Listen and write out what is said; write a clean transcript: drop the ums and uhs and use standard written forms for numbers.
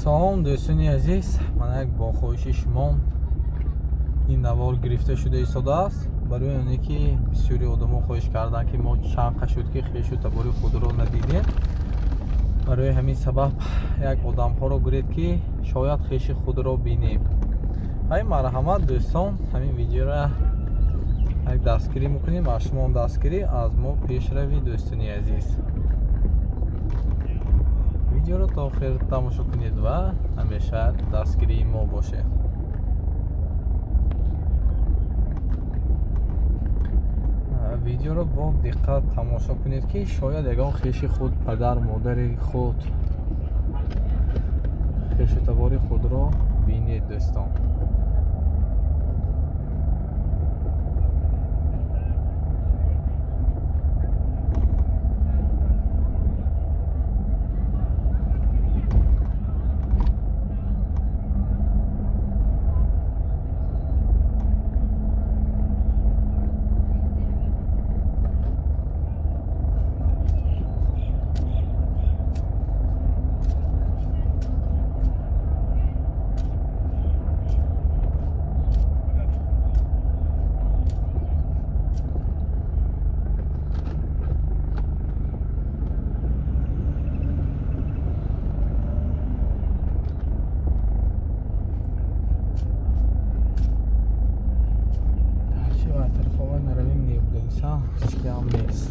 Салом, дӯстони азиз. Мана, як бо хоҳиши шумо ин навор гирифта шуда истодааст, барои оне ки бисёри одамо хоҳиш карданд, ки мо чанд қа шуд, ки хешу табори худро надидем. Барои ҳамин сабаб як одамҳоро гиред, ки шояд хеши худро бинем. Ҳай, марҳамат, дӯстон, ҳамин видеоро як дастгирӣ мекунем. Аз шумо дастгирӣ, аз мо пешравӣ. Дӯстони азиз, видеоро то охир тамошо кунед ва ҳамеша дастгирии мо бошед. Видеоро бо диққат тамошо кунед, ки шояд ягон хеши худ, падар, модари худ, хешу табори худро бинед, дӯстон. Дальше ва тарафова наравем, небудагиса, ҳечкиам нест.